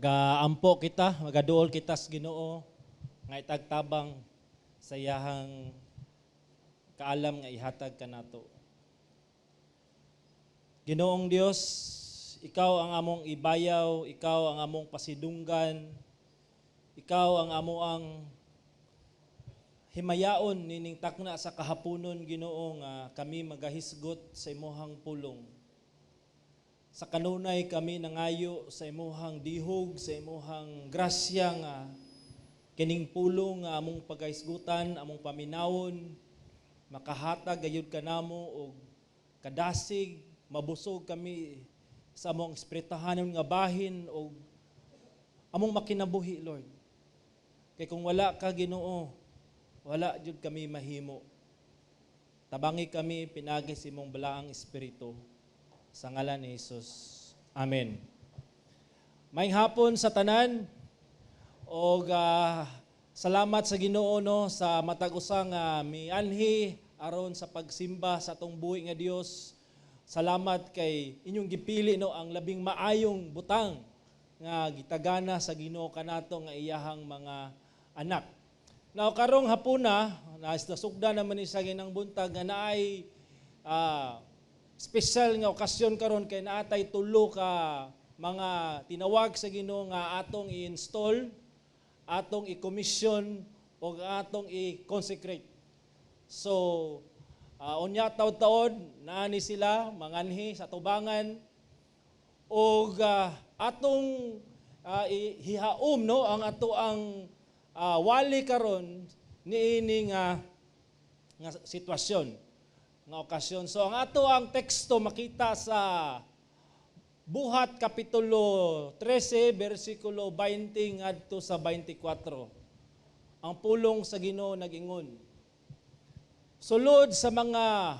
Magaampo kita, magaduol kita sa Ginoo nga itagtabang sa iyahang kaalam nga ihatag kanato. Ginoong Dios, ikaw ang among ibayaw, ikaw ang among pasidunggan, ikaw ang amoang himayaon nining takna sa kahaponon, Ginoo, nga kami magahisgot sa imuhang pulong. Sa kanunay kami nangayo sa imuhang dihog, sa imuhang grasya nga kining pulong nga among pagahisgutan, among paminawon, makahatag gayud kanamo og kadasig, mabusog kami sa among espirituhanon nga bahin og among makinabuhi, Lord. Kay kung wala ka, Ginoo, wala jud kami mahimo. Tabangi kami pinagi sa imong balaang espiritu. Sa ngalan ni Jesus. Amen. Maayong hapon sa tanan. Og salamat sa Ginoo, no, sa matag usa nga mianhi aron sa pagsimba sa atong buhi nga Dios. Salamat kay inyong gipili, no, ang labing maayong butang nga gitagana sa Ginoo kanato nga iyahang mga anak. Now karong hapuna, nasugda naman ni sa ginang buntag nga naay special nga okasyon karon kay naatay tulo ka mga tinawag sa Ginoo nga atong i-install, atong i-commission o atong i-consecrate. So, unya taod-taod naani sila manganhi sa tubangan og atong hihaom, no, ang ato ang wali karon niini nga nga sitwasyon nga okasyon. So ang ato ang teksto makita sa Buhat kapitulo 13 bersikulo 20 ngadto sa 24. Ang pulong sa Ginoo nagingon: Sulod sa mga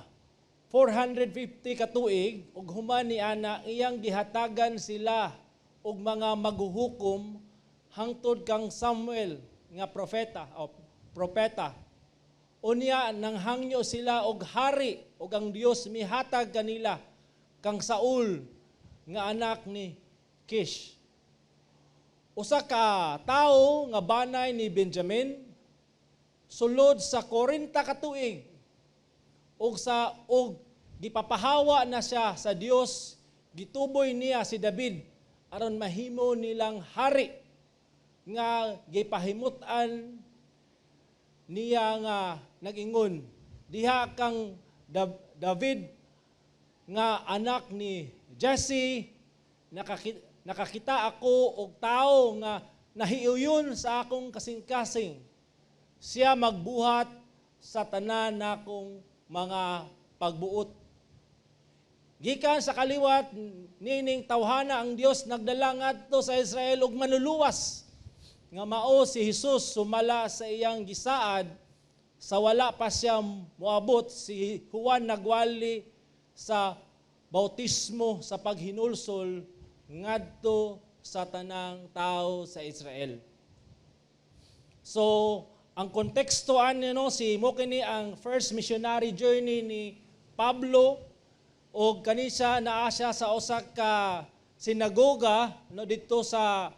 450 ka tuig ug human ni ana, iyang gihatagan sila og mga maghuhukom hangtod kang Samuel nga propeta o propeta. Unya nanghangyo sila og hari ug ang Dios mihatag kanila kang Saul nga anak ni Kish. Usa ka tawo nga banay ni Benjamin sulod sa 40 ka tuig ug sa og gipapahawa na siya sa Dios, gituboy niya si David aron mahimo nilang hari nga gipahimut-an niya nga nag-ingon diha kang David nga anak ni Jesse, nakakita ako og tawo nga nahiuyon sa akong kasing-kasing. Siya magbuhat sa tanan nakong mga pagbuot. Gikan sa kaliwat nining tawhana ang Dios nagdala ngadto sa Israel og manluluwas nga mao si Jesus sumala sa iyang gisaad. Sa wala pa siya moabot, si Juan nagwali sa bautismo sa paghinulsol ngadto sa tanang tao sa Israel. So, ang konteksto ani, no, si mo kini ang first missionary journey ni Pablo og kanisa naa siya sa usa ka sinagoga, no, didto sa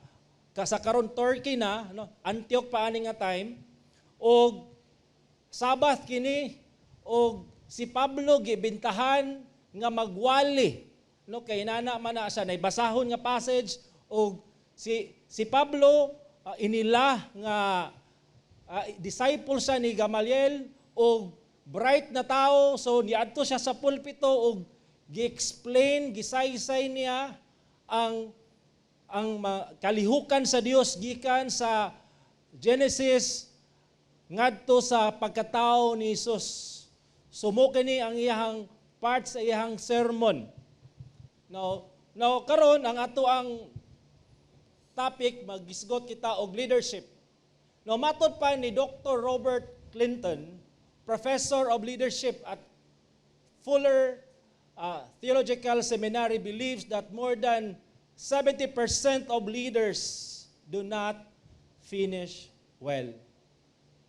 karon Turkey na, no, Antioch pa ani nga time, og Sabbath kini og si Pablo gibintahan nga magwali, no, kay nana man na siya naibasahon nga passage og si Pablo inila nga disciple siya ni Gamaliel og bright na tao. So niadto siya sa pulpito og gi-explain, gisaysay niya ang kalihukan sa Dios gikan sa Genesis ngadto sa pagkatao ni Jesus. So mo kini ang iyahang part sa iyahang sermon. Now karon ang ato ang topic, maghisgot kita og leadership. Now matod pa ni Dr. Robert Clinton, professor of leadership at Fuller Theological Seminary, believes that more than 70% of leaders do not finish well.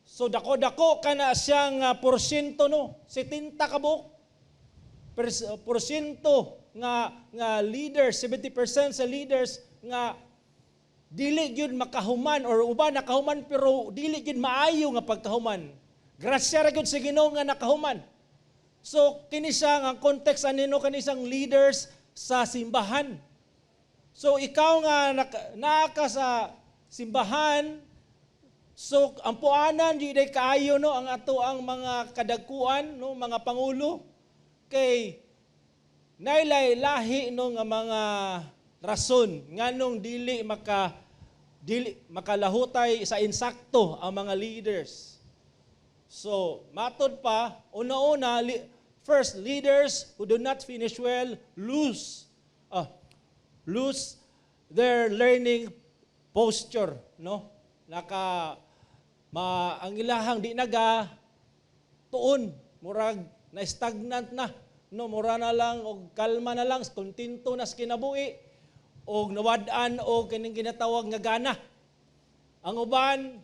So dako-dako kana siyang porsyento, no, 70 ka buok porsyento nga nga leaders, 70% sa leaders nga Dili gyud makahuman or uban nakahuman pero dili gyud maayo nga pagkahuman. Grasya ra gyud sa Ginoo nga nakahuman. So kini siya nga context ani, no, kani siyang leaders sa simbahan. So ikaw nga naa ka sa simbahan, so ang puanan di day kaayo, no, ang ato ang mga kadagkuan, no, mga pangulo kay nailay lahi, no, nga mga rason nganong dili makalahutay sa insakto ang mga leaders. So, matod pa, una-una, first, leaders who do not finish well lose their learning posture, no? Naka ma ang ilahang di naga tuon, murag na stagnant na, no, mura na lang og kalma na lang, kontento na sa kinabuhi og nawad-an og kining ginatawag nga gana. Ang uban,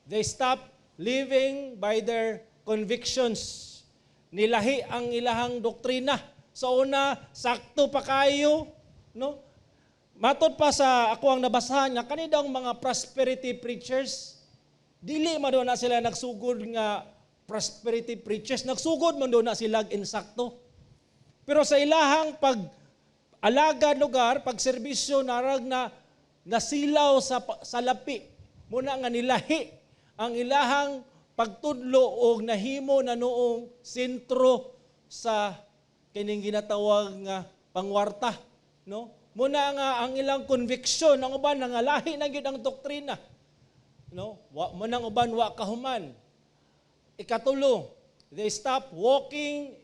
they stop living by their convictions. Nilahi ang ilahang doktrina. Sa una, sakto pa kayo, no? Matod pa sa ako ang nabasahan nga kani daw mga prosperity preachers, dili man daw na sila nagsugod nga prosperity preachers, nagsugod man daw na sila insakto. Pero sa ilahang pag alagad lugar, pagserbisyo, narag na nasilaw sa lapi, muna nga nilahi ang ilahang pagtudlo og nahimo na noong sentro sa kining ginatawag nga pangwarta, no? Muna nga ang ilang conviction, ang uban nangalahi na gyud ang doktrina, no? Wa mo nang uban wa kahuman. Ikatulo, they stop walking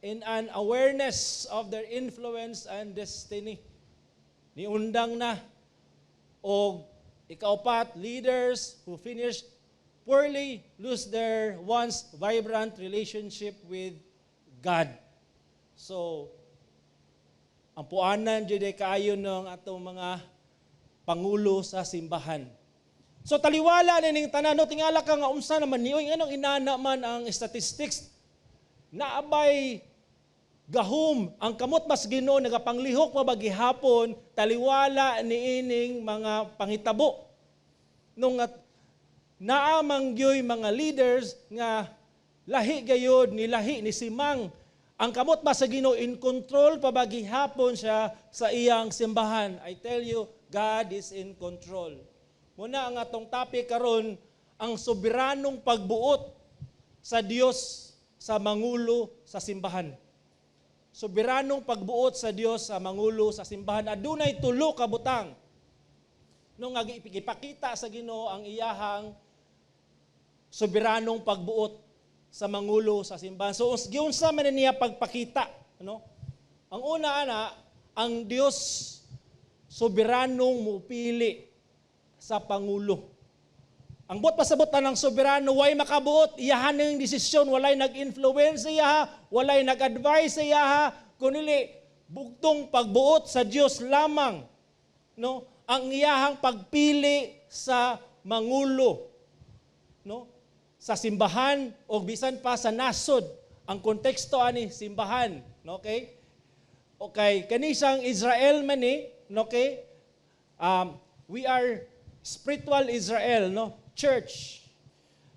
in an awareness of their influence and destiny. Niundang na. O ikaupat, leaders who finish poorly lose their once vibrant relationship with God. So, ang puanan jud ay kaayo ng atong mga pangulo sa simbahan. So taliwala ni ning tanan, no, tingala ka nga unsa naman ni, oy, nganong inana man ang statistics? Naabay gahom ang kamot mas Ginoo, nagapanglihok pa ba gihapon taliwala niining mga panghitabo? Nung at naa man gyoy mga leaders nga lahi gayod, nilahi ni simang ang kamot ba sa Ginoo, in control pa ba gihapon siya sa iyang simbahan? I tell you, God is in control. Muna ang atong topic karon, ang soberanong pagbuot sa Dios sa mangulo sa simbahan. Soberanong pagbuot sa Dios sa mangulo sa simbahan. Adunay tulo ka butang nung nga ipakita sa Ginoo ang iyahang soberanong pagbuot sa mangulo sa simbahan. So giunsa man niya pagpakita, no? Ang una ana, ang Dios soberanong mupili sa pangulo. Ang buot pasabot ng soberano, way makabuot, iyahan ng desisyon, walay nag-influence sa iyaha, walay nag-advise sa iyaha, kunili bugtong pagbuot sa Dios lamang, no? Ang iyahang pagpili sa mangulo, no? Sa simbahan o bisan pa sa nasod. Ang konteksto ani simbahan, no? Okay? Okay, kanisang Israel man ni, no, okay? We are spiritual Israel, no? Church.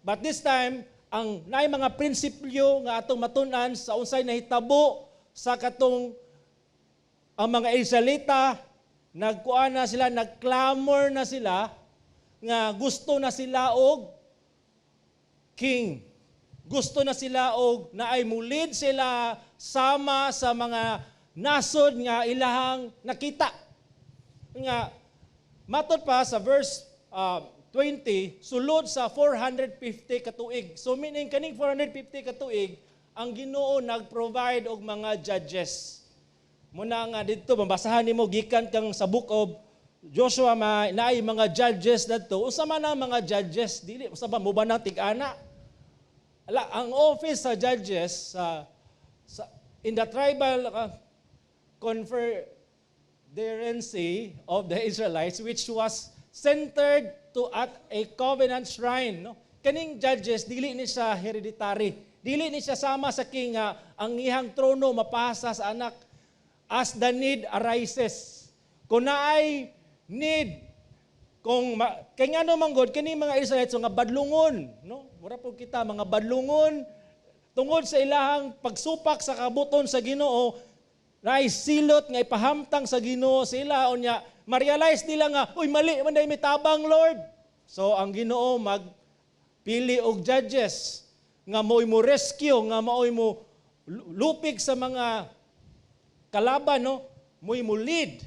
But this time, ang naay mga prinsipyo nga atong matun-an sa unsay nahitabo sa katong ang mga Israelita, nagkuan na sila, nagclamor na sila nga gusto na sila og king. Gusto na sila og naay mulid sila sama sa mga nasod nga ilahang nakita. Nga matod pa sa verse 20, sulod sa 450 katuig. So meaning kaning 450 katuig, ang Ginoo nag-provide og mga judges. Muna nga didto mabasahan nimo gikan kang sa Book of Joshua, ma naay mga judges dadto. Unsa man ang mga judges? Dili usa ba mo ba nang tig-ana? Ala, ang office sa judges sa in the tribal confederacy of the Israelites, which was centered to at a covenant shrine, no? Kaning judges, dili ni siya hereditary, dili ni siya sama sa king nga ang iyang trono mapasa sa anak. As the need arises, kung naay need. Kung ma, kay ngano man gud kini mga Israelites nga badlungon, no? Mura po kita mga badlungon tungod sa ilahang pagsupak sa kabut-on sa Ginoo, naay silot nga ipahamtang sa Ginoo sila. Unya ma-realize nila nga, "Uy, mali man diay mi, tabang, Lord." So ang Ginoo magpili og judges nga mo'y mo rescue, nga maoy mo lupig sa mga kalaban, no, mo'y mo lead.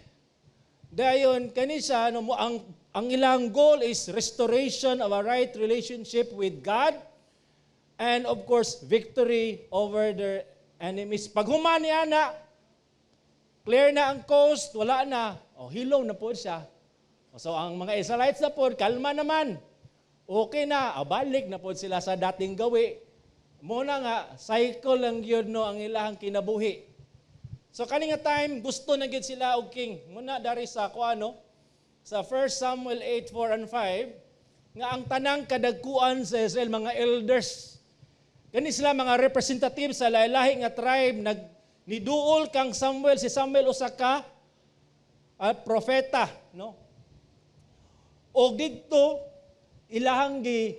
Dayon kani siya, no, mo ang ilang goal is restoration of a right relationship with God and, of course, victory over their enemies. Paghuman ni ana, clear na ang coast, wala na. O hilom na po siya. So ang mga Israelites na po, kalma naman. Okay na, balik na po sila sa dating gawi. Muna nga, cycle lang yun, no, ang ilahang kinabuhi. So kani nga time, gusto na gyud sila og king. Muna dari sa kuano, sa 1 Samuel 8, 4 and 5, nga ang tanang kadagkuan sa Israel, mga elders, kani sila mga representative sa lahi nga tribe, nag niduol kang Samuel. Si Samuel usa ka propeta, no? Og didto ilahang gi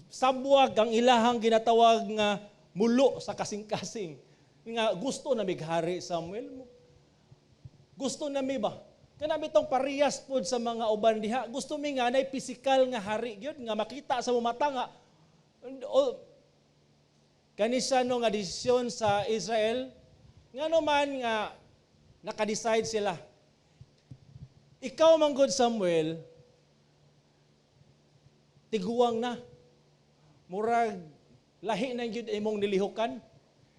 sabwag ang ilahang ginatawag nga mulo sa kasing-kasing nga gusto na mighari, Samuel. Gusto na mi ba kana bitong parehas pod sa mga uban diha? Gusto mi nga nay physical nga hari gyud nga makita sa mata nga o, kani siya, no, nga desisyon sa Israel, ngano man nga naka-decide sila. Ikaw man gud, Samuel, tiguang na. Murag lahi na gyud imong nilihukan.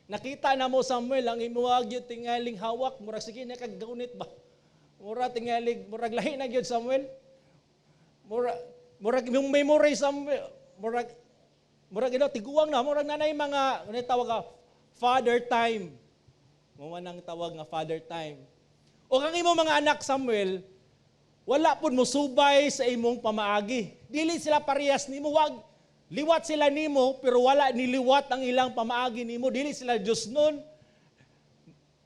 Nakita na mo, Samuel, ang imo gyud tingaling hawak, murag sige na kag gunit ba. Murag tingalig, murag lahi na gyud, Samuel. Murag imong memory, Samuel, murag ino tiguang na, murag nanay mga ano tawag ka, father time. Mo man ang tawag nga father time. O ang imong mga anak, Samuel, wala pud mo subay sa imong pamaagi. Dili sila parehas nimo, wag liwat sila nimo pero wala niliwat ang ilang pamaagi nimo. Dili sila Diyos nun.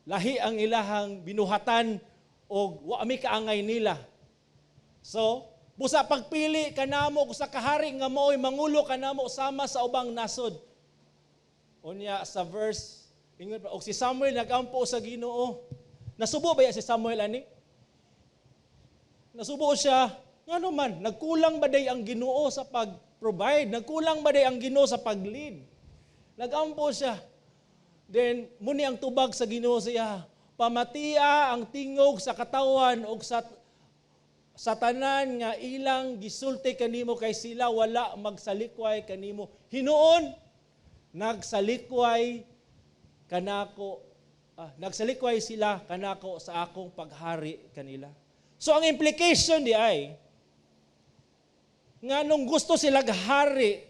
Lahi ang ilahang binuhatan o wa mi kaangay nila. So, busa pagpili kanamo sa kahari nga mao'y mangulo kanamo sama sa ubang nasod. Unya sa verse ingon pa, og si Samuel nagampo sa Ginoo. Nasubo ba ya si Samuel ani? Nasubo siya, ngano man, nagkulang ba day ang Ginoo sa pag-provide? Nagkulang ba day ang Ginoo sa pag-lead? Nagampo siya. Then, muni ang tubag sa Ginoo siya. "Pamatia ang tingog sa katawan og sa tanan nga ilang gisulti kanimo, kay sila wala magsalikway kanimo. Hinuon nagsalikway kanako, nagsalikway sila kanako sa akong paghari kanila." So ang implication di ay nga nung gusto sila hari,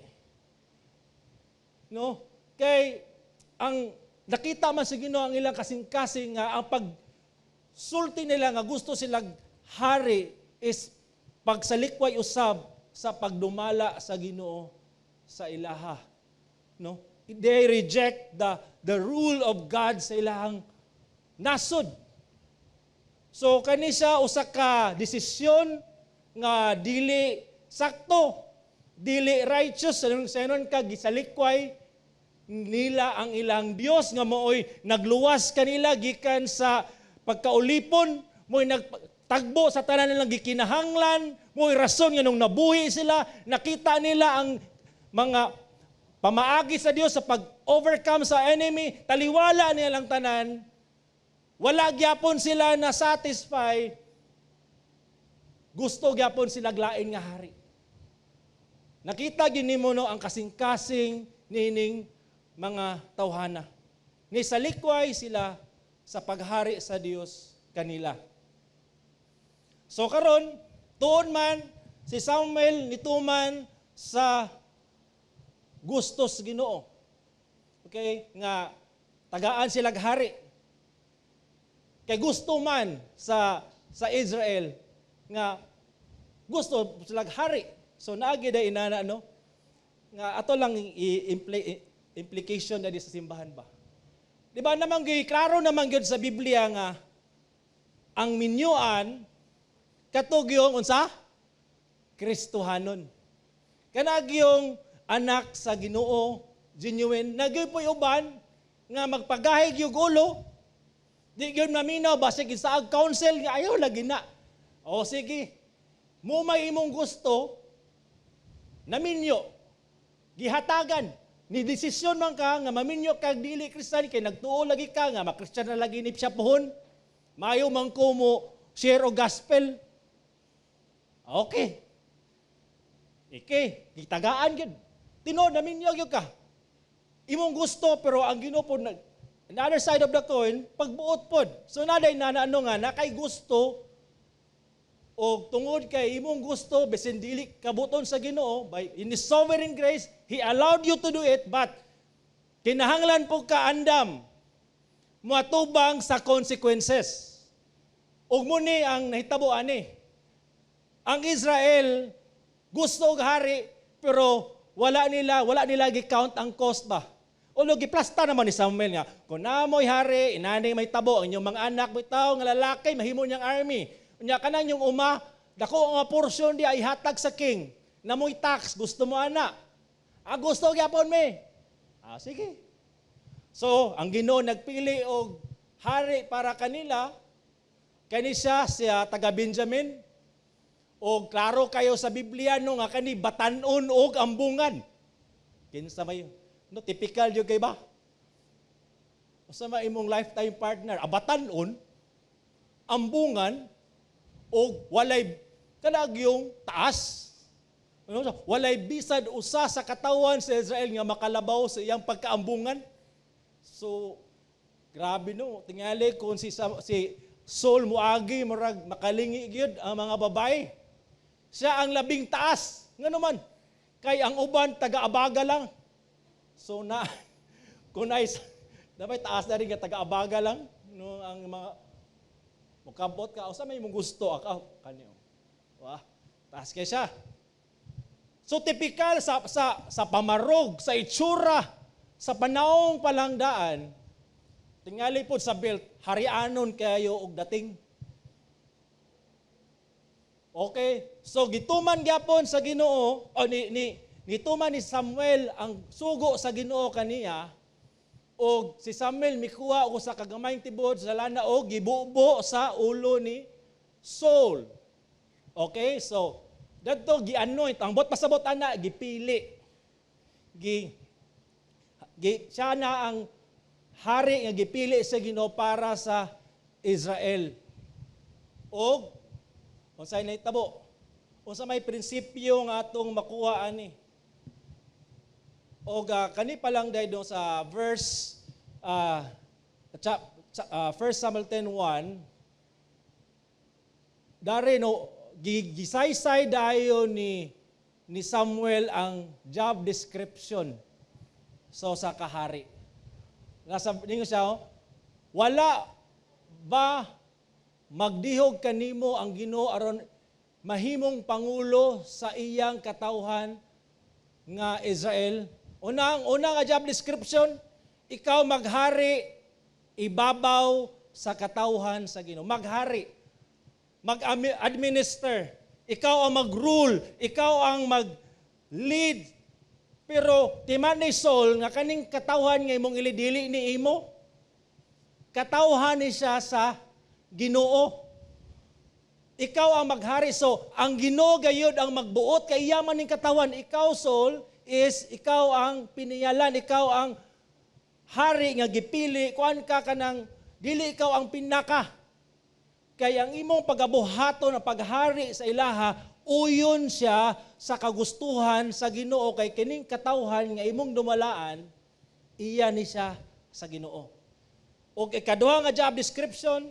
no, kay ang nakita man sa Ginoo ang ilang kasing-kasing nga ang pagsulti nila nga gusto sila hari is pagsalikway usab sa pagdumala sa Ginoo sa ilaha, no? They reject the rule of God sa ilahang nasod. So kani siya usa ka desisyon nga dili sakto, dili righteous, sa ka gisalikway nila ang ilang Dios nga maoy nagluwas kanila gikan sa pagkaulipon, mo'y nagtagbo sa tanan nilang gikinahanglan, mo'y rason nga nung nabuhi sila, nakita nila ang mga pamaagi sa Dios sa pag-overcome sa enemy, taliwala nilang tanan, wala gyapon sila na satisfy, gusto gyapon sila lain nga hari. Nakita gyud nimo, no, ang kasing-kasing nining mga tawhana. Ni salikway sila sa paghari sa Dios kanila. So karon, tuon man si Samuel nituman sa gusto sa Ginoo. Okay, nga tagaan sila hari. Kay gusto man sa Israel nga gusto sila hari. So naagi day inana, no, nga ato lang implication na di sa simbahan ba. Di ba naman gyud klaro naman gyud sa Biblia nga ang minyuan kato gyung unsa? Kristohanon. Kana gyung anak sa Ginoo, genuine, naa gyud poy uban nga magpagahig yung ulo, di gyud maminaw, basig sa counsel nga ayaw lagi na. O sige, mo may imong gusto, naminyo, gihatagan, ni desisyon man ka nga maminyo kag dili Kristiyan kay nagtuo lagi ka nga makristiyan na lagi ni siya pohon. Maayo man ko mo share og gospel. Okay. Ike, gitagaan gyud. Tinuod naminyo gyud ka. Imong gusto, pero ang Ginoo pod nag the other side of the coin, pagbuot pod. So naday na ano nga na kay gusto o tungod kay imong gusto bisin dili kabuton sa Ginoo, by in His sovereign grace He allowed you to do it, but kinahanglan po ka andam moatubang sa consequences. Ug mo ni ang nahitabo ani. Ang Israel gusto og hari, pero wala nila gi-count ang cost ba. Ulo giplasta naman ni Samuel nga kung namoy hari, inani may tabo ang inyong mga anak, bitaw nga lalaki mahimo niyang army. Unya kanang yung uma, dako nga portion di ay hatag sa king. Namoy tax, gusto mo ana? Ah, gusto gyapon mi. Ah, sige. So, ang Ginoo nagpili og hari para kanila. Kani siya siya taga Benjamin. O klaro kayo sa Biblia no nga kani batanon og ambungan. Kinsa may no typical gyud kay ba? Usa man imong lifetime partner, abatanon, ambungan og walay kanagyong taas. Ano, walay bisad usa sa katawan sa Israel nga makalabaw sa iyang pagkaambungan. So, grabe no, tingali kung si Saul muagi, murag makalingi gyud ang mga babae. Siya ang labing taas. Ngano man, kay ang uban taga-abaga lang. So na kung ay dapat taas na rin nga taga-abaga lang no ang mga mukabot ka usa may imong gusto ako kanyo. Wah, taas kay siya. So typical sa pamarog, sa itsura, sa panahong palangdaan, tingali po sa belt, harianon kayo og dating. Okay? So gituman gyapon sa Ginoo o ni ni nituman ni Samuel ang sugo sa Ginoo kaniya, og si Samuel mikuha og sa kagamayng tibod sa lana og gibubo sa ulo ni Saul. Okay? So dadto gi-anoint ang bot pasabot ana, gipili. Gi siya na ang hari nga gipili sa Ginoo para sa Israel. Og unsay nahitabo? Unsa may prinsipyo nga atong makuha ani? Og kani pa lang dahil do sa verse 1 Samuel 10:1 dari no gisaysay dayon ni Samuel ang job description so sa kahari. Nasa ningon siya, oh, "Wala ba magdihog kanimo ang Ginoo aron mahimong pangulo sa iyang katawhan nga Israel?" Unang una nga job description, ikaw maghari ibabaw sa katawhan sa Ginoo. Maghari. Mag-administer. Ikaw ang mag-rule, ikaw ang mag-lead. Pero timan ni Saul nga kaning katawhan nga imong ilidili ni imo. Katawhan ni siya sa Ginoo. Ikaw ang maghari. So, ang Ginoo gayud ang magbuot kay iya man ning katawan. Ikaw, Saul, is ikaw ang piniyalan, ikaw ang hari nga gipili, kuan ka kanang dili ikaw ang pinaka. Kay ang imong pagabuhaton ang paghari sa ilaha, uyon siya sa kagustuhan sa Ginoo kay kining katawhan nga imong dumalaan, iya ni siya sa Ginoo. Og ikaduha nga job description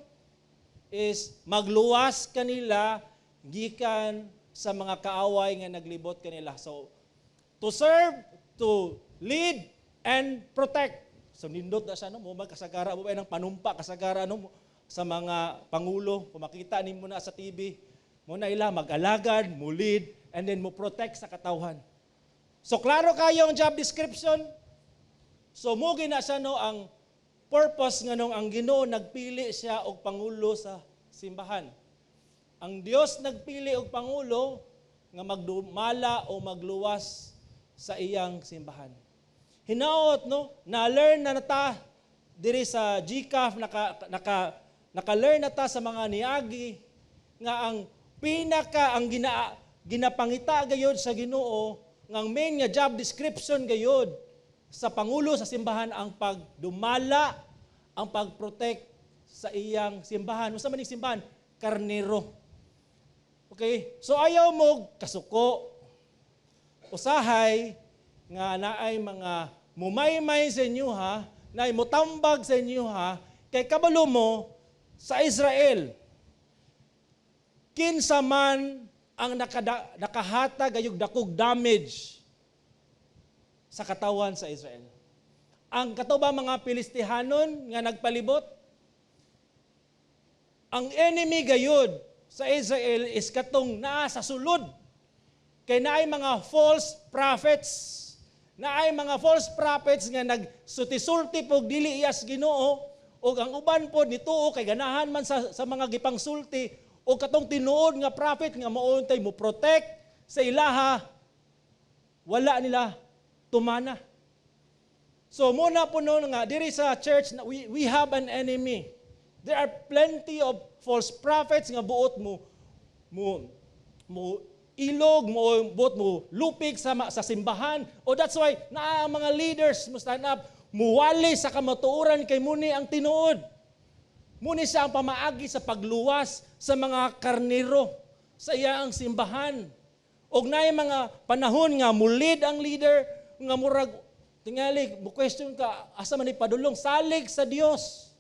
is magluwas kanila gikan sa mga kaaway nga naglibot kanila. So to serve, to lead and protect. So nindot na siya no, mo magkasagara mo ba ng panumpa kasagara no sa mga pangulo, kung makita nimo na sa TV, mo na ila mag-alagad, mo lead and then mo protect sa katawhan. So klaro kayo ang job description. So mo gina siya no ang purpose nga nung ang Ginoo nagpili siya og pangulo sa simbahan. Ang Dios nagpili og pangulo. nga magdumala o magluwas sa iyang simbahan. Hinaot, no, na-learn na ta diri sa GCAF, naka naka naka-learn na ta sa mga niagi nga ang pinaka ang ginapangita gayod sa Ginoo nga ang main nga job description gayod sa pangulo sa simbahan ang pagdumala, ang pagprotect sa iyang simbahan. Unsa man ning simbahan? Karnero. Okay? So ayaw mo kasuko. Usahay nga naay mga mumaymay sa inyo ha, naay mutambag sa inyo ha, kay kabalo mo sa Israel, kinsa man ang nakahatag ayog dakog damage sa katawan sa Israel? Ang kato ba mga Pilistihanon nga nagpalibot? Ang enemy gayud sa Israel is katong naa sa sulod. Kay naay mga false prophets. Naay mga false prophets nga nagsulti-sulti pog dili iyas Ginoo ug ang uban pod nituo kay ganahan man sa mga gipangsulti, o katong tinuod nga prophet nga mao tay mo protect sa ilaha, wala nila tumana. So muna po no nga diri sa church na we have an enemy. There are plenty of false prophets nga buot mo ilog mo, buot mo lupig sa simbahan. O that's why naa ang mga leaders mo stand up, muwali sa kamatuoran kay muni ang tinuod. Muni siya ang pamaagi sa pagluwas sa mga karnero sa iyang simbahan. Og naay mga panahon nga mulid ang leader nga murag tingali mo question ka, asa man ni padulong? Salig sa Dios.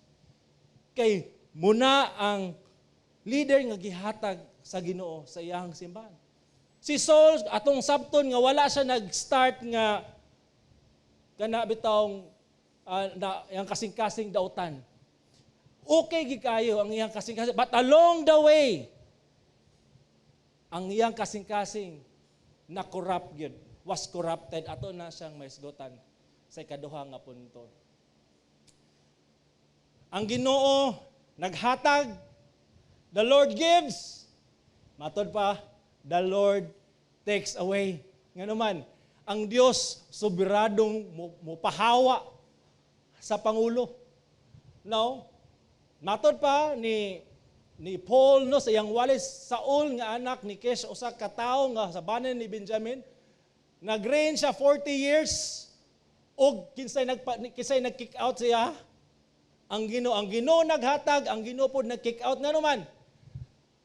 Kay muna ang leader nga gihatag sa Ginoo sa iyang simbahan. Si Saul, atong sabton nga wala siya nag-start nga kana bitawng na iyang kasing-kasing dautan. Okay gikayo ang iyang kasing-kasing. But along the way, ang iyang kasing-kasing na corrupt gyud, was corrupted. Ato na siyang maisgutan sa ikaduha nga punto. Ang Ginoo naghatag, the Lord gives. Matod pa, the Lord takes away. Nga naman, ang Dios soberanong mupahawa sa pangulo. No? Matod pa ni Paul, no, sa iyang walis, Saul nga anak ni Kish, usa ka tawo nga sa banan ni Benjamin, nag-reign siya 40 years og kinsay nag-kick out siya? Ang Ginoo. Ang Ginoo naghatag, ang Ginoo pod nag-kick out. Ngano man,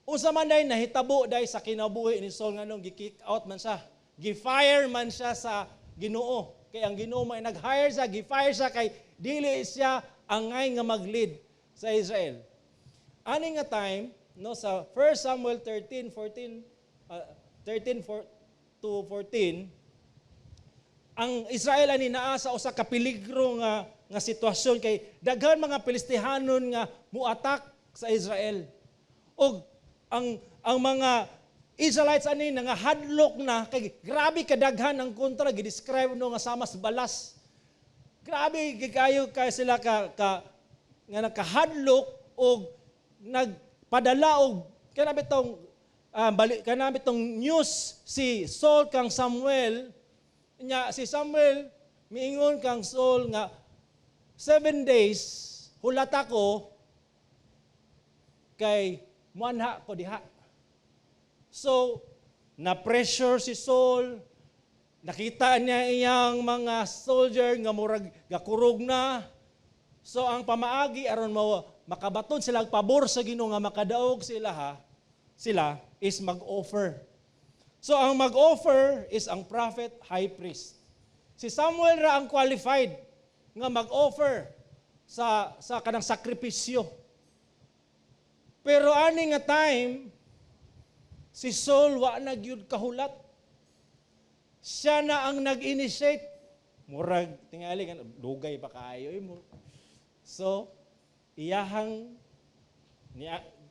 unsa man day nahitabo day sa kinabuhi ni Saul, nganong gi-kick out man siya? Gi-fire man siya sa Ginoo. Kay ang Ginoo may nag-hire siya, gi-fire siya kay dili siya angay nga mag-lead sa Israel. Ani nga time, no, sa 1 Samuel 13, 14, 13 4 to 14, ang Israel ani naa sa usa ka peligro nga sitwasyon kay daghan mga Pilistihanon nga muatak sa Israel. Og ang mga Israelites ani nangahadlok na kay grabe kadaghan ang kontra, gi-describe, no, nga sama sa balas. Grabe gikayo kay sila ka nga nakahadlok og nagpadala og kana bitong bali kana bitong news si Saul kang Samuel. Nya si Samuel miingon kang Saul nga 7 days hulat ako kay muanha ko diha. So, na-pressure si Saul, nakita niya iyang mga soldier nga murag gakurog na. So ang pamaagi aron mo makabaton sila og pabor sa Ginoo nga makadaog sila ha, sila is mag-offer. So ang mag-offer is ang prophet, high priest. Si Samuel ra ang qualified nga mag-offer sa kanang sakripisyo. Pero ani nga time, si Saul wa na gyud kahulat. Siya na ang nag-initiate. Murag tingali dugay pa kaayo eh. So iyahang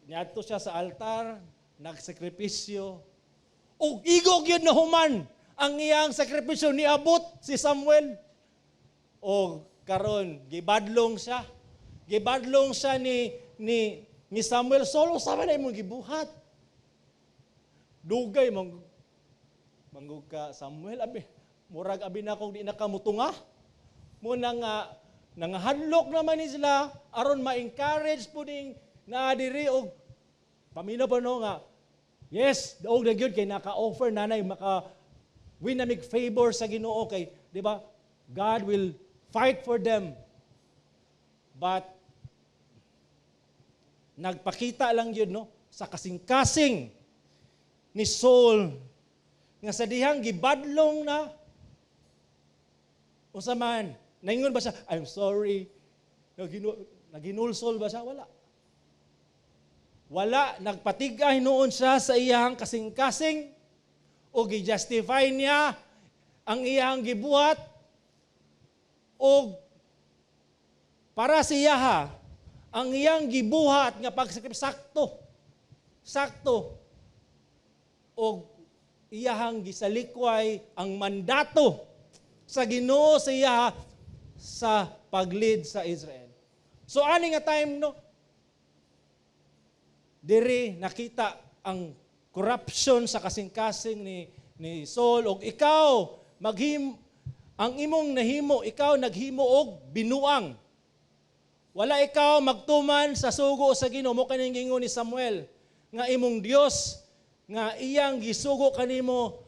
niadto siya sa altar, nagsakripisyo. Ug igo gyud na human ang iyang sakripisyo, niabot si Samuel. O karon gibadlong siya. Gibadlong siya ni Samuel, "Saul, unsa man imong gibuhat? Dugay mong Manggug ka Samuel, abi, murag abi na kung di na ka mutunga. Muna nga, nangahadlok naman ni sila, aron ma-encourage po ning naa diri og paminaw pa, no, nga yes, daog na gyud kay naka-offer nanay maka win na mig favor sa Ginoo kay, di ba? God will fight for them. But nagpakita lang yun, no, sa kasing-kasing ni Saul nga sa dihang gibadlong na, unsa man, naingon ba siya, "I'm sorry"? Naginulsol ba siya? Wala. Wala, nagpatig-a hinuon siya sa iyang kasing-kasing o gi-justify niya ang iyang gibuhat o para sa iyaha ang iyang gibuhat nga pagsakripisyo sakto. Sakto. O iyahang gisalikway ang mandato sa Ginoo sa iyaha sa pag-lead sa Israel. So ani nga time, no, diri nakita ang corruption sa kasing-kasing ni Saul. Og ikaw maghim ang imong nahimo, ikaw naghimo og binuang. Wala ikaw magtuman sa sugo sa Ginoo mo, kaning gingon ni Samuel nga imong Dios nga iyang gisugo kanimo,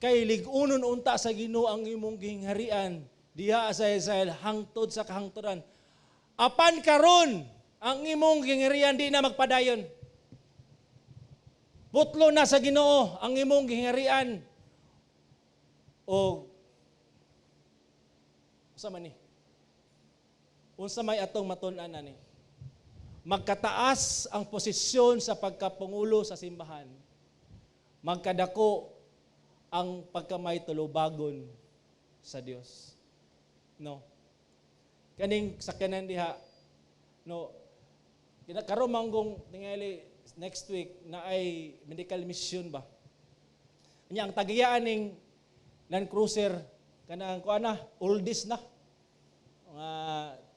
kay lig-unon unta sa Ginoo ang imong gingharian diha sa Israel hangtod sa kahangturan. Apan karon, ang imong gingharian di na magpadayon. Putlo na sa Ginoo ang imong gingharian. O unsa man ni? Unsa may atong matun-an ani? Magkataas ang posisyon sa pagkapangulo sa simbahan. Magkadako ang pagkamay tulubagon sa Dios. No. Kaning sakyanan diha, no, karon manggong tingali next week na ay medical mission ba. Nya ang tagiyaan ning Land Cruiser, kanang kuan na, oldies na. Mga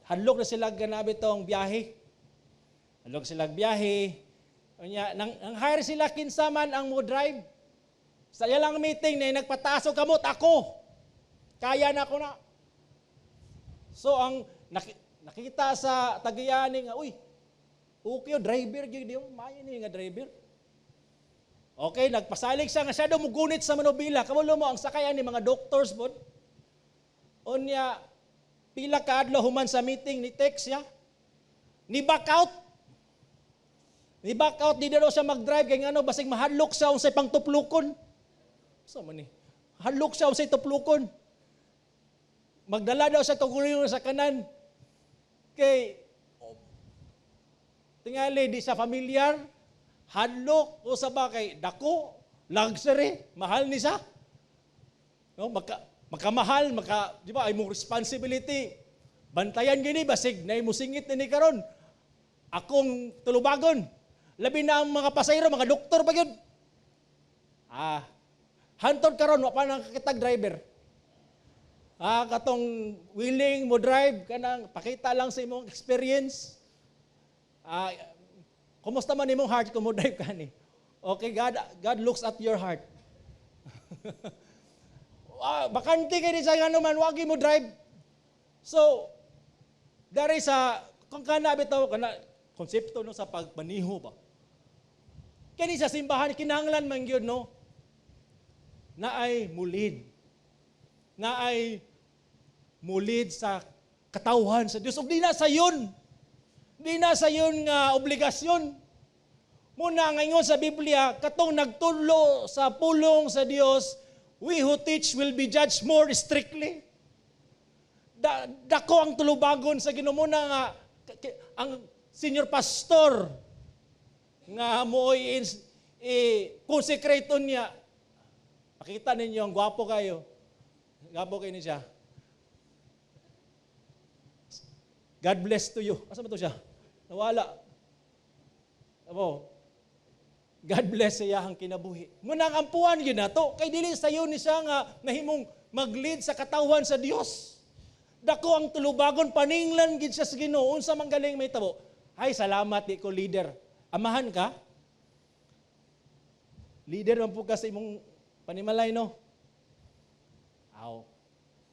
hadlok na sila ganabi tong biyahe. Hadlok sila biyahe. Unya nang hire sila kinsa man ang mo drive. Sa ilang meeting na nagpataas og kamot, "Ako. Kaya na ko na." So ang nakita sa tagiyaan nga, "Uy, okay, driver gyud yung maayo ni nga driver." Okay, nagpasalig siya nga siya daw mugunit sa manubila. Kabalo mo ang sakayan ni mga doctors pod. Unya pila ka adlaw human sa meeting, ni text siya. Ni back out. Ni back out, di daw siya mag-drive kay ngano, basig mahadlok siya unsay pangtuplukon. Sa man ni? Hadlok siya unsay tuplukon. Magdala daw siya kaugalingon sa kanan. Kay tingali di sa familiar, hadlok o sa ba kay dako, luxury, mahal ni siya. No, makamahal, maka, di ba, ay mong responsibility. Bantayan gini basig nay musingit ni karon. Akong tulubagon. Labi na ang mga pasahero, mga doktor pa gyud. Hantod karon wa pa nakakitag driver. Katong willing mo drive, kanang pakita lang sa imong experience. Kumusta man imong heart kung mo drive ka ni? Okay, God looks at your heart. Bakante kay di sa ano man, wagi mo drive. So, dari sa kung kana bitaw kana konsepto, no, sa pagmaniho ba. Kini sa simbahan kinahanglan man gyud, no, na ay mulid. Na ay mulid sa katawhan sa Dios. Ug di na sayon. Di na sayon nga obligasyon. Muna ngayon sa Biblia, katong nagtudlo sa pulong sa Dios, we who teach will be judged more strictly. Dako ang tulubagon sa Ginoo. Muna nga ang senior pastor nga mo i-consecrate niya. Pakita ninyo ang gwapo kayo. Gwapo kayo ni siya. God bless to you. Asa ba to siya? Nawala. Abo. God bless sa iyahang kinabuhi. Munang ampuan yun na to. Kay dili sayo ni siya nga nahimong mag-lead sa katawan sa Dios. Dako ang tulubagon, paninglan gid siya sa Ginoo, unsa man galing may tabo. "Ay, salamat, di ko leader." Amahan ka? Leader man po ka sa imong. Panimalay, no? Aw.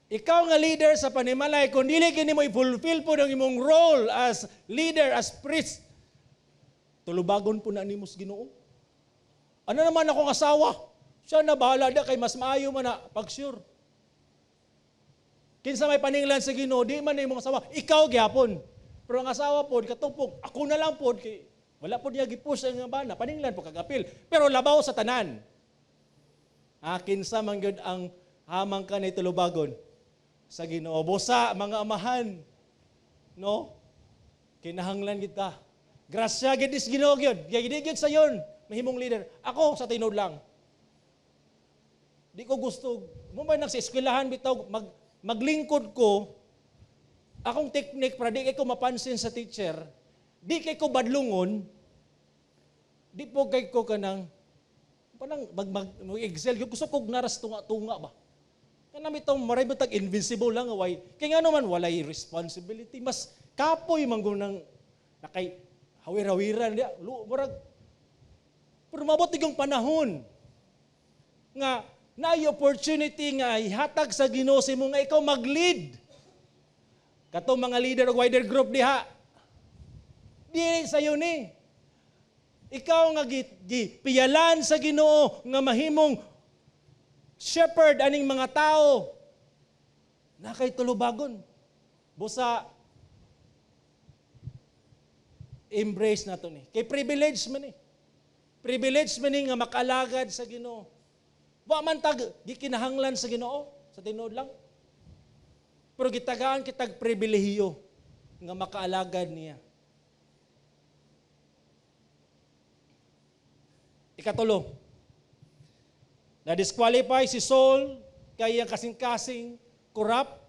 Ikaw nga leader sa panimalay, kung dili kini mo i-fulfill po ng imong role as leader, as priest, tulubagon po na nimo sa Ginoo. Ano naman akong asawa? Siya na bahala da kay mas maayo man na pag sure. Kinsa may paninglan sa Ginoo, di man imong asawa, ikaw gyapon. Pero ang asawa pod katupok, ako na lang pod kay wala pod niya gipush ang bana, paninglan po kagapil. Pero labaw sa tanan. Ah, kinsa man gyud ang hamang ka ni tulubagon sa Ginoo. Busa mga amahan, no? Kinahanglan kita. Grasya gid is Ginoo gyud. Gid gyud sayon mahimong leader. Ako sa tinuod lang. Di ko gusto mo ba nang sa eskwelahan bitaw maglingkod ko, akong technique para di kay ko mapansin sa teacher, di kay ko badlungon, di po kay ko kanang parang mag excel gusto ko naras tunga-tunga ba. Kanang itong maray ba tag invincible lang way. Kay nga naman walay responsibility, mas kapoy man nang nakay hawir-hawiran diya, murag pero mabot yung panahon nga naay opportunity nga ihatag sa Ginoo sa imo nga ikaw mag-lead. Katong mga leader og wider group diha. Dili sayo ni. Ikaw nga gipiyalan sa Ginoo nga mahimong shepherd aning mga tao. Na kay tulubagon. Busa embrace na to ni. Kay privilege man ni. Privilege man ni nga makalagad sa Ginoo. Wa man tag gikinahanglan sa Ginoo sa tinuod lang. Pero gitagaan kitag pribilehiyo nga makaalagad niya. Ikatulo, na-disqualify si Saul kay iyang kasing-kasing corrupt.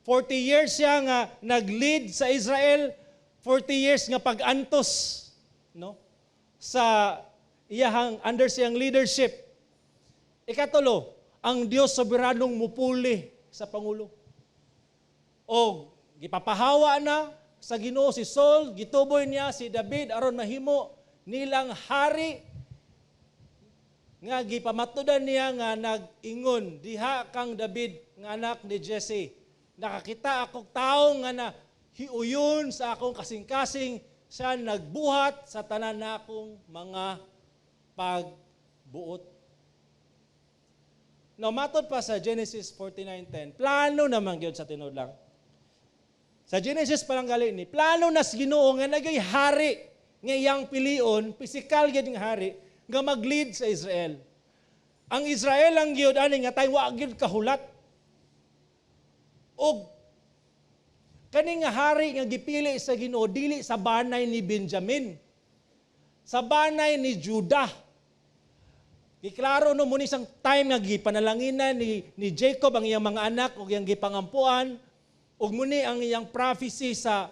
40 years siya nga nag-lead sa Israel, 40 years nga pag-antos, no, sa iyahang under siyang leadership. Ikatulo, ang Dios soberanong mupuli sa pangulo. O gipapahawa na sa Ginoo si Saul, gituboy niya si David aron mahimo nilang hari nga gipamatudan niya nga nag-ingon diha kang David nga anak ni Jesse. Nakakita akong tawo nga na hiuyon sa akong kasing-kasing, siya nagbuhat sa tanan nakong mga pagbuot. Now, matod pa sa Genesis 49:10, plano naman gyud sa tinuod lang. Sa Genesis pa lang gali ni, plano na sa Ginoo nga nagay hari nga iyang pilion, pisikal gyud nga hari nga mag-lead sa Israel. Ang Israel ang gyud ani nga tay wa gyud kahulat. Og kani nga hari nga gipili sa Ginoo dili sa banay ni Benjamin, sa banay ni Judah. Giklaro no muni sang time nga gipanalanginan ni Jacob ang iyang mga anak ug iyang gipangampuan ug muni ang iyang prophecy sa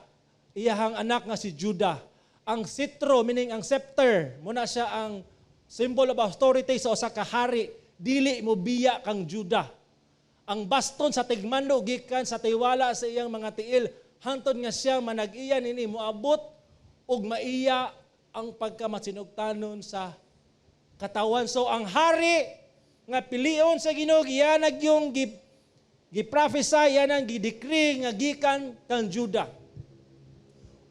iyahang anak nga si Judah. Ang sitro, meaning ang scepter, muna siya ang symbol of authority sa usa ka hari, dili mo biya kang Judah. Ang baston sa tigmando gikan sa tiwala sa iyang mga tiil hantod nga siya manag-iya nini moabot ug maiya ang pagkamasinugtanon sa katawan. So ang hari nga pilion sa Ginoo iya nagyong gi-prophesy, iya nang gi-decree nga gikan kang Judah.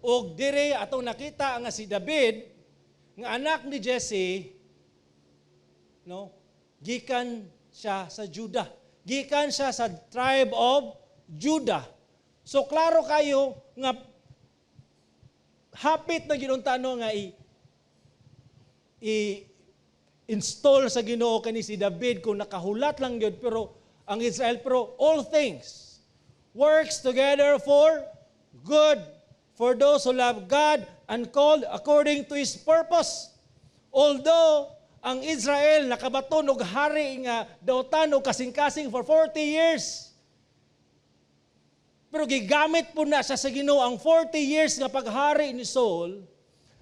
Og dire atong nakita nga si David nga anak ni Jesse, no, gikan siya sa Judah. Gikan siya sa tribe of Judah. So klaro kayo nga hapit na ginunta no nga i install sa Ginoo kani si David kung nakahulat lang gyud pero ang Israel, pero all things works together for good for those who love God and called according to His purpose. Although ang Israel nakabaton og hari nga dautan og kasing-kasing for 40 years, pero gigamit po na siya sa Ginoo ang 40 years nga paghari ni Saul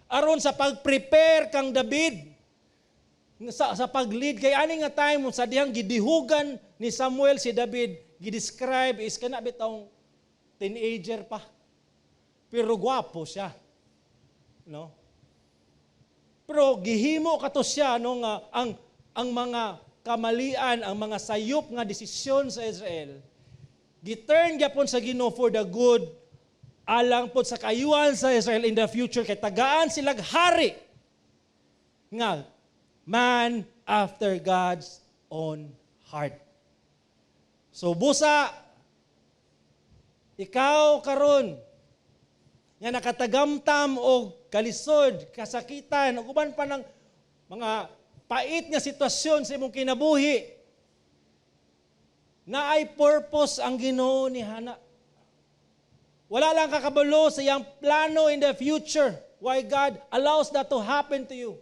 aron sa pag-prepare kang David sa pag-lead kay ani nga time sa dihang gidihugan ni Samuel si David, gi-describe is kana bitawng teenager pa. Pero gwapo siya. No? Pero gihimo kato siya no nga ang mga kamalian, ang mga sayop nga desisyon sa Israel, giturn gyapon sa Ginoo for the good alang pod sa kaayuhan sa Israel in the future kay tagaan silag hari nga man after God's own heart. So busa ikaw karon nga nakatagamtam og kalisod, kasakitan, ug uban pa ng mga pait nga sitwasyon sa imong kinabuhi, naay purpose ang Ginoo ni Hana. Wala lang kakabalo sa iyang plano in the future why God allows that to happen to you.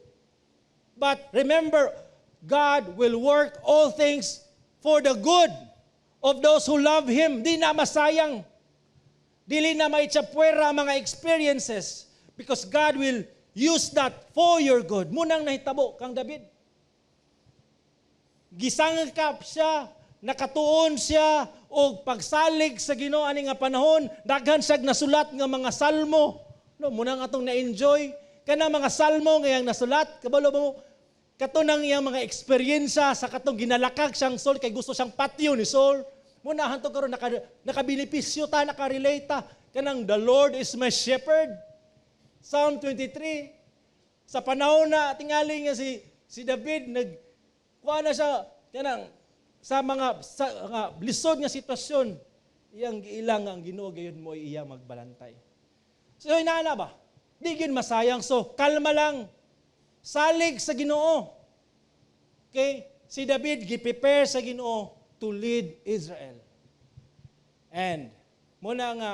But remember, God will work all things for the good of those who love Him. Di na masayang. Dili na maitsapwera ang mga experiences because God will use that for your good. Mao nang nahitabo kang David. Gisangkap siya, nakatuon siya og pagsalig sa Ginoo ani nga panahon, daghan siyag nasulat nga mga salmo. No, mao nang atong na-enjoy kana mga salmo nga iyang nasulat, kabalo mo kato nang iyang mga eksperyensya sa katong ginalakag siyang Saul kay gusto siyang patyo ni Saul. Mao na hantod karon nakabenepisyo ta, nakarelate ta kanang "The Lord is my shepherd." Psalm 23. Sa panahon na tingali nga si David nag kuha na siya kanang sa mga lisod nga sitwasyon, iyang giilang nga ang Ginoo gayud mo iya magbalantay. So inana ba? Di gyud masayang. So kalma lang. Salig sa Ginoo. Okay? Si David gi-prepare sa Ginoo to lead Israel. And mao na nga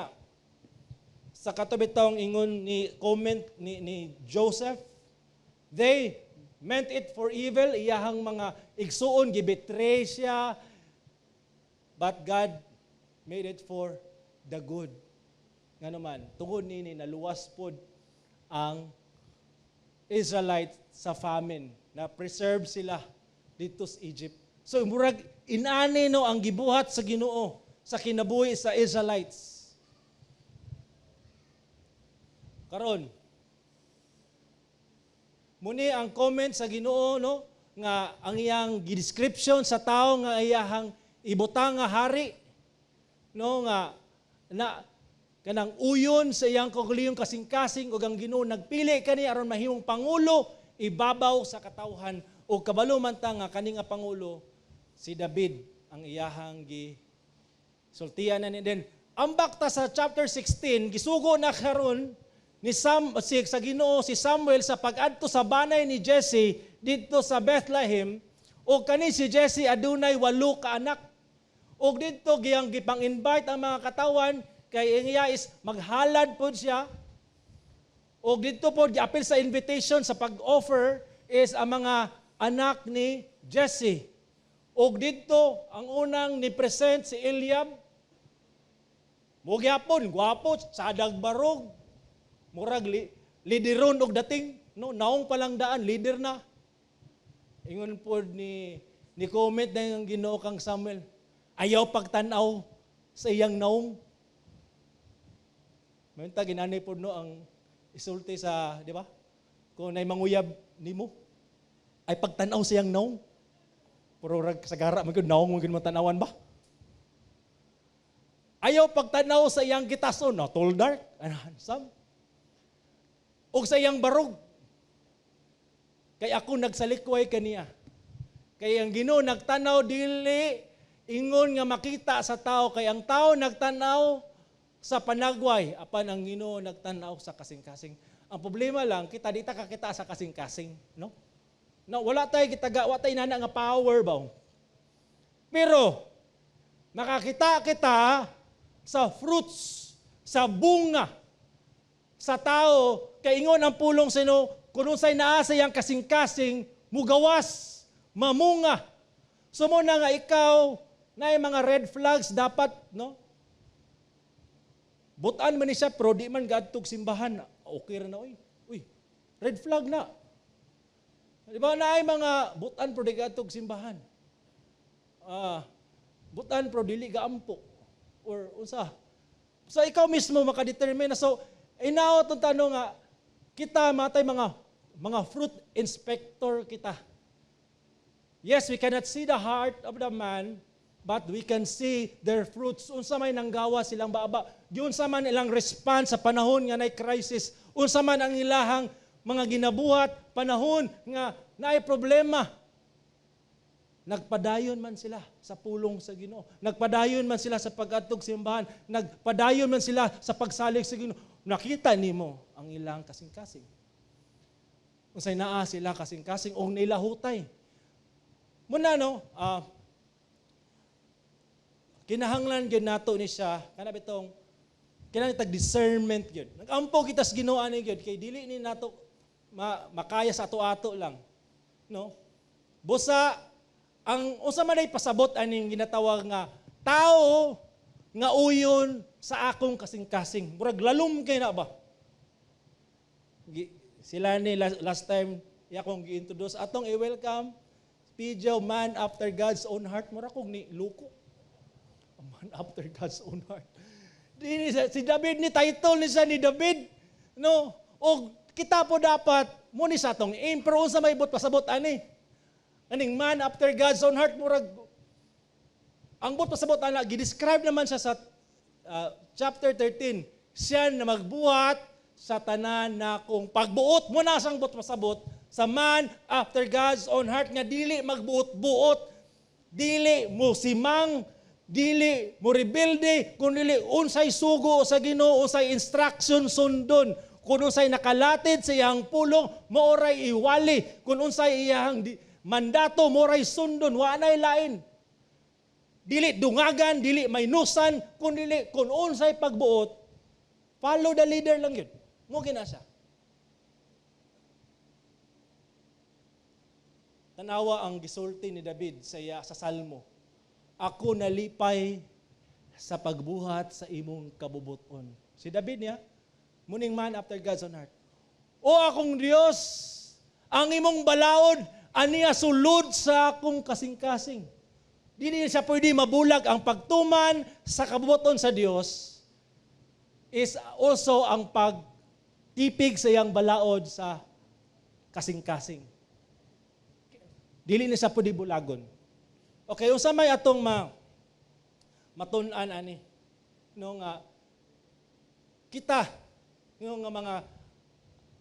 sa kato bitawng ingon ni comment ni Joseph, they meant it for evil, iyahang mga igsuon gibetray siya, but God made it for the good. Nga naman, tungod nini naluwas pod ang Israelite sa famine, na preserve sila dito sa Egypt. So murag inani no ang gibuhat sa Ginoo sa kinabuhi sa Israelites. Karon, muni ang comment sa Ginoo no nga ang iyang description sa tao nga iyahang ibutang nga hari no nga na kanang uyon sa iyang kaugalingong kasing-kasing ug ang Ginoo nagpili kani aron mahimong pangulo ibabaw sa katawhan, ug kabalo man ta nga kani nga pangulo si David ang iyahang gi sultian na ni. Then ambak ta sa chapter 16, gisugo na karon ni Sam si sa Ginoo si Samuel sa pag-adto sa banay ni Jesse didto sa Bethlehem, ug kani si Jesse adunay walo ka anak, ug didto giyang gipang-invite ang mga katawan kay iya is maghalad pod siya, ug didto pod giapil sa invitation sa pag-offer is ang mga anak ni Jesse. Ug didto ang unang ni present si Eliab. Mo gyapon gwapo, sadag barog, murag lideron og dating no, naong pa lang daan leader na. Ingon pod ni comment na yung Ginoo kang Samuel, "Ayaw pagtan-aw sa iyang naong." Mayta ginani pod no ang isulti sa, di ba? Kung nay manguyab nimo, ay pagtan-aw sa iyang naong. Pero rag sagara man gyud naong mo gyud tanawan ba? Ayaw pagtanaw sa iyang gitason, no, tall, dark and handsome. Og sa iyang barog. Kay ako nagsalikway kaniya. Kay ang Ginoo nagtanaw dili ingon nga makita sa tao, kay ang tao nagtanaw sa panagway apan ang Ginoo nagtanaw sa kasing-kasing. Ang problema lang kita, di ta kakita sa kasing-kasing, no? No, wala tayo gitaga, wa tayo nana nga power ba. Pero makakita kita sa fruits, sa bunga sa tao, kay ingon ang pulong sa Ginoo, kung unsay naa sa iyang kasing-kasing, mugawas, mamunga. So mao na nga ikaw, na mga red flags dapat, no? Butan man ni siya, pero di man gadtog simbahan. Okay ra na, oy. Uy, red flag na. Di ba na ay mga butan pero di gadtog simbahan? Ah, butan pero dili gaampo. Or unsa. So ikaw mismo makadetermine na. So inaot ang tanong nga kita matay mga fruit inspector kita. Yes, we cannot see the heart of the man, but we can see their fruits. Unsa may nanggawa silang baba. Giunsa man ilang response sa panahon nga nay crisis. Unsa man ang ilahang mga ginabuhat panahon nga naay problema. Nagpadayon man sila sa pulong sa Ginoo. Nagpadayon man sila sa pag-adtog simbahan. Nagpadayon man sila sa pagsalig sa Ginoo. Nakita nimo ang ilang kasing-kasing. Unsay naa sila kasing-kasing og nilahutay. Muna no, kinahanglan gyud nato ni siya kana bitong kinahanglan tag discernment gyud. Nagampo kita sa Ginoo ani gyud kay dili ni nato makaya sa ato-ato lang. No? Busa ang unsa man ay pasabot aning ginatawag nga tao nga uyon sa akong kasing-kasing? Murag lalom kay na ba? Sila ni last time akong gi-introduce, atong i-welcome Pijo, man after God's own heart. Mura kog ni luko. A man after God's own heart. Di ni si David ni title ni siya ni David. No? O kita po dapat mo ni sa atong aim, pero unsa may buot pasabot ani? Aning man after God's own heart, murag ang buot pasabot ana, gi-describe naman siya sa chapter 13. Siya na magbuhat sa tanan na kung pagbuot mo na sang buot pasabot sa man after God's own heart nga dili magbuot-buot, dili mo simang, dili mo rebelde, kun dili unsay sugo sa Ginoo, unsay instruction, sundon. Kung unsay nakalatid sa iyang pulong, maoray iwali. Kung unsay iyang mandato, maoray sundon, wa nay lain. Dili dungagan, dili maynusan, kun dili kung unsay pagbuot, follow the leader lang yun. Mo gina siya. Tanawa ang gisulti ni David sa iya sa Salmo. "Ako nalipay sa pagbuhat sa imong kabubuton." Si David niya, muning man after God's own heart. "O akong Dios, ang imong balaod aniya sulod sa akong kasing-kasing." Dili siya pwede mabulag. Ang pagtuman sa kabubuton sa Dios is also ang pagtipig sa iyang balaod sa kasing-kasing. Dili ni siya pwede bulagon. Okay, unsa may atong matun-an ani? No nga kita nga mga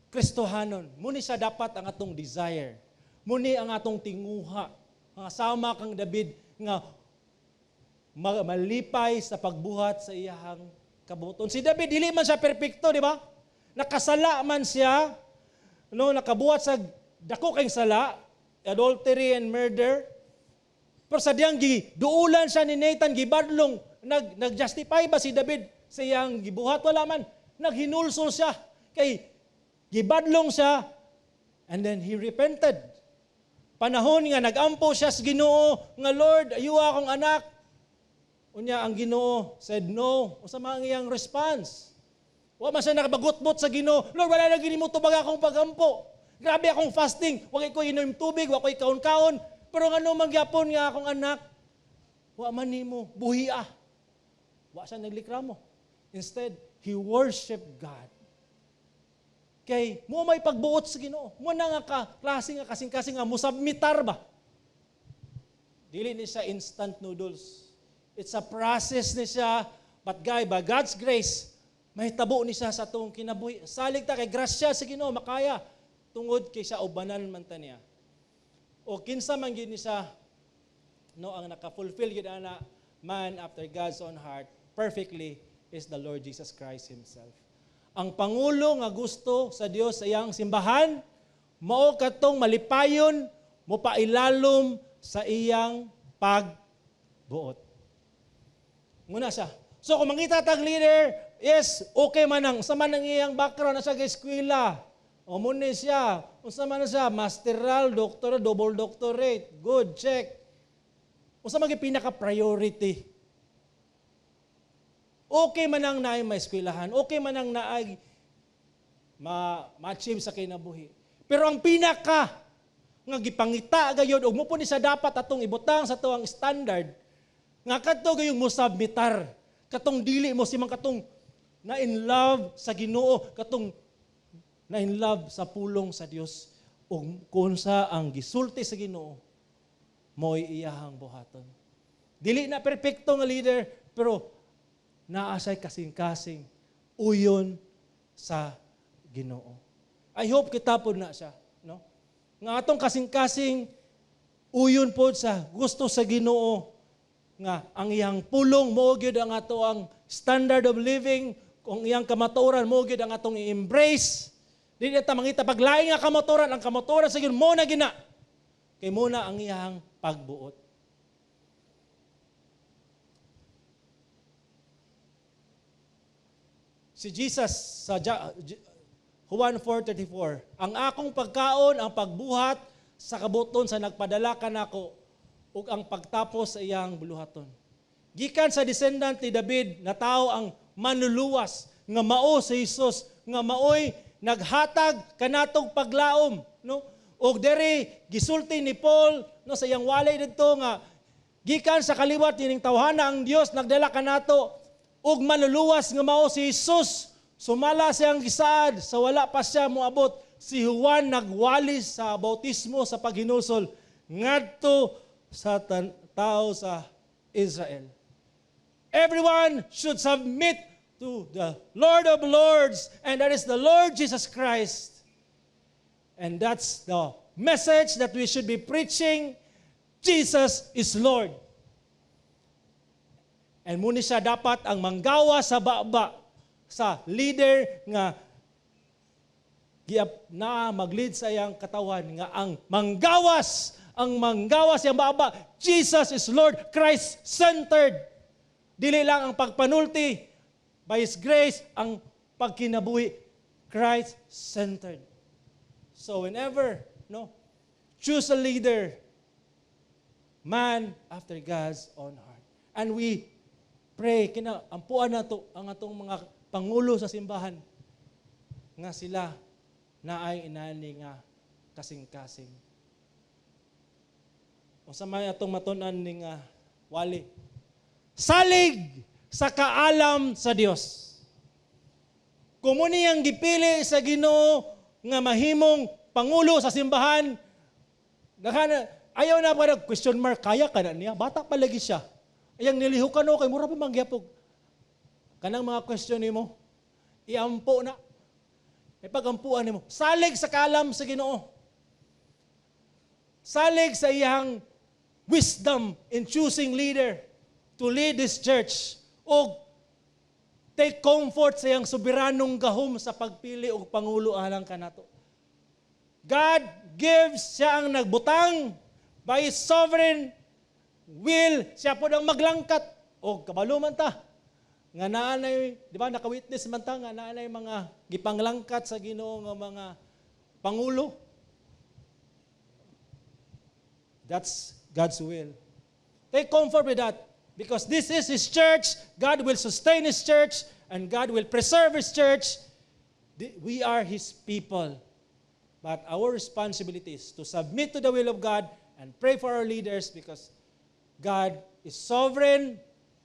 Kristohanon, muni siya dapat ang atong desire. Muni ang atong tinguha. Nga sama kang David nga malipay sa pagbuhat sa iyahang kabuton. Si David, dili man siya perpekto, di ba? Nakasala man siya, no, nakabuhat sa dako kay sala, adultery and murder. Pero sa diyang giduulan siya ni Nathan, gibadlong, nag-justify ba si David sa iyang gibuhat? Wala man. Naghinulsol siya. Kay gibadlong siya, and then he repented. Panahon nga nagampo siya sa Ginoo nga, "Lord, ayuha akong anak." Unya ang Ginoo said no. Unsa man ang iyang response? Wa man siya nakabagutbot sa Ginoo. "Lord, wala na gini mo tubag akong pagampo. Grabe akong fasting. Wa ko inom tubig, wa ko kaon-kaon. Pero ngano man gyapon nga akong anak, wa man nimo buhia?" Wa siya naglikramo. Instead, he worshiped God. Kay mo may pagbuot sa Ginoo. Mo na nga ka klase nga kasing-kasing nga musubmitar ba. Dili ni siya instant noodles. It's a process ni siya, but guy, by God's grace, mahitabo ni siya sa atong kinabuhi. Salig ta kay grasya sa Ginoo makaya tungod kay sa ubanan man ta niya. O kinsa man gyud ni siya, no, ang naka-fulfill gyud ana man after God's own heart perfectly is the Lord Jesus Christ himself. Ang pangulo nga gusto sa Dios sa iyang simbahan mao katong malipayon mopailalom sa iyang pagbuot. Muna siya. So kung mangita tag leader, yes, okay man ang sa man ang iyang background sa eskwela. O mo ni siya, unsa man na siya, masteral, doctor, double doctorate, good, check. Unsa man gyud pinaka priority? Okay man ang naay may eskwelahan, okay man ang naay ma-achieve sa kinabuhi. Pero ang pinaka nga gipangita gayod ug mo po ni sa dapat atong ibutang sa tuang standard nga kadto gayong mo submitar, katong dili mo simang, katong na in love sa Ginoo, katong na in love sa pulong sa Dios ug kung sa ang gisulti sa Ginoo. Mo'y iyahang buhaton. Dili na perpekto nga leader, pero naa siya'y kasing-kasing uyon sa Ginoo. I hope kita pod na siya, no? Nga atong kasing-kasing uyon pod sa gusto sa Ginoo, nga ang iyang pulong mao gyud ang ato ang standard of living, kung iyang kamatuoran mao gyud ang atong i-embrace. Dili ta mangita paglain nga kamatuoran, ang kamatuoran sa Ginoo mao na gina. Kay mao na ang iyang pagbuot. Si Jesus sa Juan 4:34, "Ang akong pagkaon ang pagbuhat sa kabuton sa nagpadala kanako ug ang pagtapos sa iyang buluhaton." Gikan sa descendant ni David, natawo ang manluluwas nga mao si Jesus, nga maoy naghatag kanatong paglaom, no? Og diri gisulti ni Paul, no, sa iyang walay didto nga gikan sa kaliwat nining tawhana ang Dios nagdala kanato og manluluwas nga mao si Jesus. Sumala siyang gisaad sa wala pa siya moabot, si Juan nagwali sa bautismo sa paghinulsol ngadto sa tao sa Israel. Everyone should submit to the Lord of Lords, and that is the Lord Jesus Christ. And that's the message that we should be preaching. Jesus is Lord. And muni siya dapat ang manggawa sa baba sa leader nga giap na mag-lead sa iyang katawan, nga ang manggawas iyang baba, Jesus is Lord, Christ-centered. Dili lang ang pagpanulti, by His grace, ang pagkinabuhi, Christ-centered. So whenever, no, choose a leader, man after God's own heart. And we pray, kina, ampuan nato ang atong mga pangulo sa simbahan, nga sila naay inani nga kasing-kasing. Unsa may atong matun-an ni nga wali? Salig sa kaalam sa Dios. Kung mao niyang gipili sa Ginoo nga mahimong pangulo sa simbahan, daghan ayaw na pa question mark, kaya ka na niya, bata pa lagi siya. Ayang nilihukan o, kay mura pa mangyapog. Kanang mga question nimo, iampo na. May pagampuan nimo. Salig sa kaalam sa Ginoo. Salig sa iyang wisdom in choosing leader to lead this church. O take comfort sa iyang soberanong gahom sa pagpili og pangulo alang kanato. God gives, siya ang nagbutang by His sovereign will, siya po ang maglangkat. O kabalo man ta nga naanay, di ba, naka-witness man ta nga naanay mga gipanglangkat sa Ginoo nga mga pangulo. That's God's will. Take comfort with that because this is His church. God will sustain His church and God will preserve His church. We are His people. But our responsibility is to submit to the will of God and pray for our leaders because God is sovereign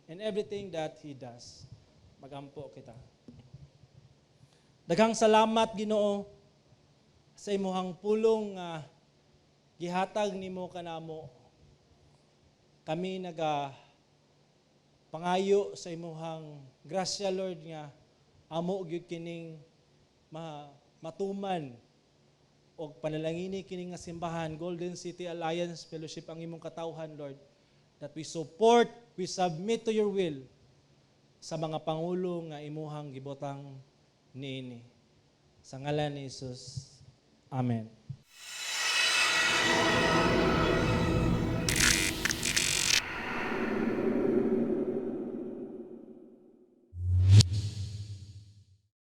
in everything that He does. Magampo kita. Daghang salamat, Ginoo, sa imuhang pulong nga gihatag nimo kanamo. Kami naga pangayo sa imuhang grasya, Lord, nga amo gyud kining matuman og panalangini kini nga simbahan, Golden City Alliance Fellowship, ang imong katawhan, Lord, that we support, we submit to your will sa mga pangulo nga imuhang gibutang niini. Sa ngalan ni Jesus. Amen.